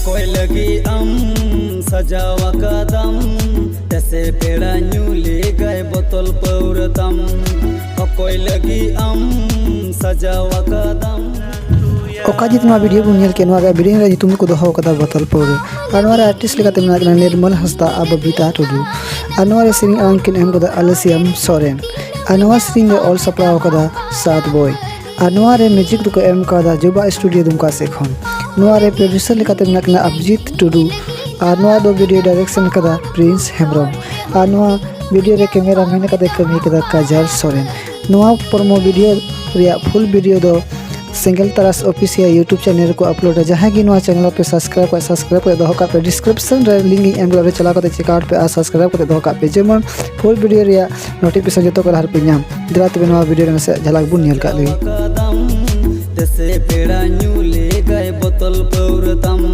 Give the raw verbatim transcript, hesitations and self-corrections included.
ᱚᱠᱚᱭ ᱞᱟᱹᱜᱤᱫ ᱟᱢ ᱥᱟᱡᱟᱣ ᱟᱠᱟᱫᱟᱢ? ᱛᱮᱥᱮ ᱯᱮᱲᱟ ᱧᱩ ᱞᱮᱜᱟᱭ ᱵᱚᱛᱚᱞ ᱯᱟᱹᱣᱨᱟᱹ ᱛᱟᱢ? ᱚᱠᱚᱭ ᱞᱟᱹᱜᱤᱫ ᱟᱢ ᱥᱟᱡᱟᱣ ᱟᱠᱟᱫᱟᱢ? ᱚᱠᱟ ᱡᱤᱛ ᱱᱚᱣᱟ ᱵᱷᱤᱰᱤᱭᱳ ᱵᱚᱱ ᱧᱮᱞ ᱠᱮᱫ, ᱱᱚᱣᱟ ᱨᱮᱭᱟᱜ ᱵᱷᱤᱰᱤᱭᱳ ᱨᱮᱭᱟᱜ ᱧᱩᱛᱩᱢ ᱫᱚᱠᱚ ᱫᱚᱦᱚ ᱟᱠᱟᱫᱟ ᱵᱚᱛᱚᱞ ᱯᱟᱹᱣᱨᱟᱹ᱾ ᱟᱨ ᱱᱚᱣᱟ ᱨᱮ ᱟᱨᱴᱤᱥᱴ ᱞᱮᱠᱟᱛᱮ ᱢᱮᱱᱟᱜ ᱠᱤᱱᱟ ᱱᱤᱨᱢᱚᱞ ᱦᱟᱸᱥᱫᱟ ᱟᱨ ᱵᱚᱵᱤᱛᱟ ᱴᱩᱰᱩ᱾ ᱟᱨ ᱱᱚᱣᱟ ᱨᱮ ᱥᱮᱨᱮᱧ ᱟᱲᱟᱝ ᱠᱤᱱ ᱮᱢ ᱠᱟᱫᱟ ᱟᱞᱮᱥᱤᱭᱟᱢ ᱥᱚᱨᱮᱱ᱾ ᱟᱨ ᱱᱚᱣᱟ ᱥᱮᱨᱮᱧ ᱫᱚ ᱚᱞ ᱥᱟᱯᱲᱟᱣ ᱠᱟᱫᱟ ᱥᱟᱫ ᱵᱚᱭ᱾ ᱟᱨ ᱱᱚᱣᱟ ᱨᱮ ᱢᱤᱣᱡᱤᱠ ᱫᱚᱠᱚ ᱮᱢ ᱠᱟᱣᱫᱟ ᱡᱩᱵᱟ ᱥᱴᱩᱰᱤᱭᱳ ᱫᱩᱢᱠᱟ ᱥᱮᱫ ᱠᱷᱚᱱ᱾ ᱱᱚᱣᱟ ᱨᱮ ᱯᱨᱚᱰᱭᱩᱥᱟᱨ ᱞᱮᱠᱟᱛᱮ ᱢᱮᱱᱟᱜ ᱠᱤᱱᱟ ᱟᱵᱷᱤᱡᱤᱛ ᱴᱩᱰᱩ᱾ ᱟᱨ ᱱᱚᱣᱟ ᱫᱚ ᱵᱷᱤᱰᱤᱭᱳ ᱰᱟᱭᱨᱮᱠᱥᱚᱱ ᱠᱟᱫᱟ ᱯᱨᱤᱱᱥ ᱦᱮᱢᱵᱨᱚᱢ᱾ ᱟᱨ ᱱᱚᱣᱟ ᱵᱷᱤᱰᱤᱭᱳ ᱨᱮ ᱠᱮᱢᱮᱨᱟ ᱢᱮᱱ ᱠᱟᱛᱮ ᱠᱟᱹᱢᱤ ᱠᱟᱫᱟ ᱠᱟᱡᱟᱞ ᱥᱚᱨᱮᱱ᱾ ᱱᱚᱣᱟ ᱯᱨᱚᱢᱳ ᱵᱷᱤᱰᱤᱭᱳ ᱨᱮᱭᱟᱜ ᱯᱷᱩᱞ ᱵᱷᱤᱰᱤᱭᱳ ᱫᱚ ᱥᱮᱸᱜᱮᱞ ᱛᱟᱨᱟᱥ ᱚᱯᱷᱤᱥᱤᱭᱟᱞ ᱭᱩᱴᱩᱵ ᱪᱮᱱᱮᱞ ᱨᱮᱠᱚ ᱟᱯᱞᱳᱰᱟ᱾ ᱡᱟᱦᱟᱸᱭ ᱜᱮ ᱱᱚᱣᱟ ᱪᱮᱱᱮᱞ ᱯᱮ ᱥᱟᱵᱥᱠᱨᱟᱭᱵ ᱠᱷᱟᱡ ᱥᱟᱵᱥᱠᱨᱟᱭᱵ ᱠᱟᱛᱮ ᱫᱚᱦᱚ ᱠᱟᱜ ᱯᱮ, ᱰᱤᱥᱠᱨᱤᱯᱥᱚᱱ ᱨᱮ ᱞᱤᱝᱠ ᱤᱧ ᱮᱢ ᱠᱟᱫᱟ, ᱚᱸᱰᱮ ᱪᱟᱞᱟᱣ ᱠᱟᱛᱮ ᱪᱮᱠ ᱟᱣᱩᱴ ᱯᱮ ᱟᱨ ᱥᱟᱵᱥᱠᱨᱟᱭᱵ ᱠᱟᱛᱮ ᱫᱚᱦᱚ ᱠᱟᱜ ᱯᱮ, ᱡᱮᱢᱚᱱ ᱯᱷᱩᱞ ᱵᱷᱤᱰᱤᱭᱳ ᱨᱮᱭᱟᱜ ᱱᱳᱴᱤᱯᱷᱤᱠᱮᱥᱚᱱ ᱡᱚᱛᱚ ᱠᱚ ᱞᱟᱦᱟ ᱨᱮᱯᱮ ᱧᱟᱢ᱾ ᱫᱮᱞᱟ ᱛᱚᱵᱮ ᱱᱚᱣᱟ ᱵᱷᱤᱰᱤᱭᱳ ᱨᱮ ᱱᱟᱥᱮ ᱡᱷᱟᱞᱟᱠ ᱵᱚᱱ ᱧᱮᱞ ᱠᱟᱜ ᱞᱮᱜᱮ᱾ ᱛᱮᱥᱮ ᱯᱮᱲᱟ ᱧᱩ ᱞᱮᱜᱟᱭ ᱵᱚᱛᱚᱞ ᱯᱟᱹᱣᱨᱟᱹ ᱛᱟᱢ?